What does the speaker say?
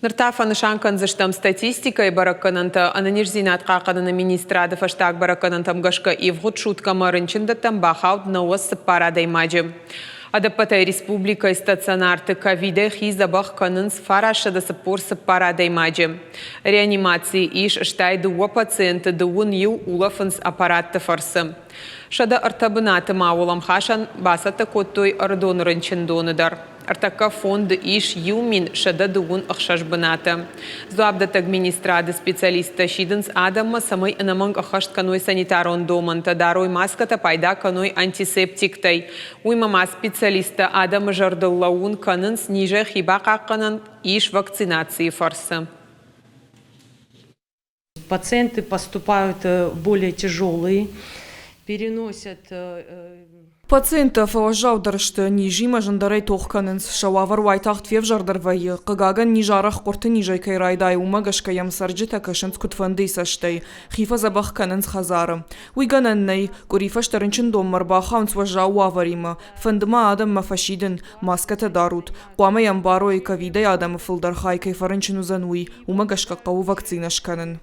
Ныр та фӕнысан кӕндзыстӕм статистикӕйы бӕрӕггӕнӕнтӕ. Ӕнӕниздзинад хъахъхъӕныны министрады фӕстаг бӕрӕггӕнӕнтӕм гӕсгӕ ивгъуыд суткӕмӕ рынчындӕттӕм бахауд 94 адӕймаджы. Ӕдӕппӕтӕй республикӕйы стационарты ковидӕй хи дзӕбӕх кӕнынц 944 адӕймаджы. Реанимацийы ис 62 пациенты, дыууын иу улӕфынц аппаратты фӕрцы. 103 бынаты ма уӕлӕмхасӕн бацӕттӕ кодтой Ӕрыдоны рынчындоны дӕр. Ӕртӕккӕ фонды ис 1126 бынаты. Дзуапдӕттӕг министрады специалисттӕ сидынц адӕммӕ, цӕмӕй ӕнӕмӕнг ӕххӕст кӕной санитарон домӕнтӕ, дарой маскӕтӕ, пайда кӕной антисептиктӕй. Уыимӕ ма специалисттӕ адӕмы зӕрдыл лӕууын кӕнынц, низӕй хи бахъахъхъӕнӕн ис вакцинацийы фӕрцы. Пациенты поступают более тяжелые, переносят Пациенттӕ фӕуӕззаудӕр сты, низимӕ зындӕрӕй тох кӕнынц, сӕ уавӕр уайтагъд февзӕрдӕр вӕййы. Хъыгагӕн, низ арӕх хъуырты низӕй кӕй райдайы, уымӕ гӕсгӕ йӕм цӕрджытӕ кӕсынц куыдфӕндыйы цӕстӕй, хи фӕдзӕбӕх кӕнынц хӕдзары. Уый гӕнӕн нӕй, къуыри фӕстӕ рынчындонмӕ ӕрбахауынц уӕззау уавӕримӕ. Фӕнды ма адӕммӕ фӕсидын, маскӕтӕ дарут. Хъуамӕ йӕ ӕмбарой, ковидӕй адӕмы фылдӕр хай кӕй фӕрынчын уыдзӕн, уый, уымӕ гӕсгӕ хъӕуы вакцинӕ скӕнын.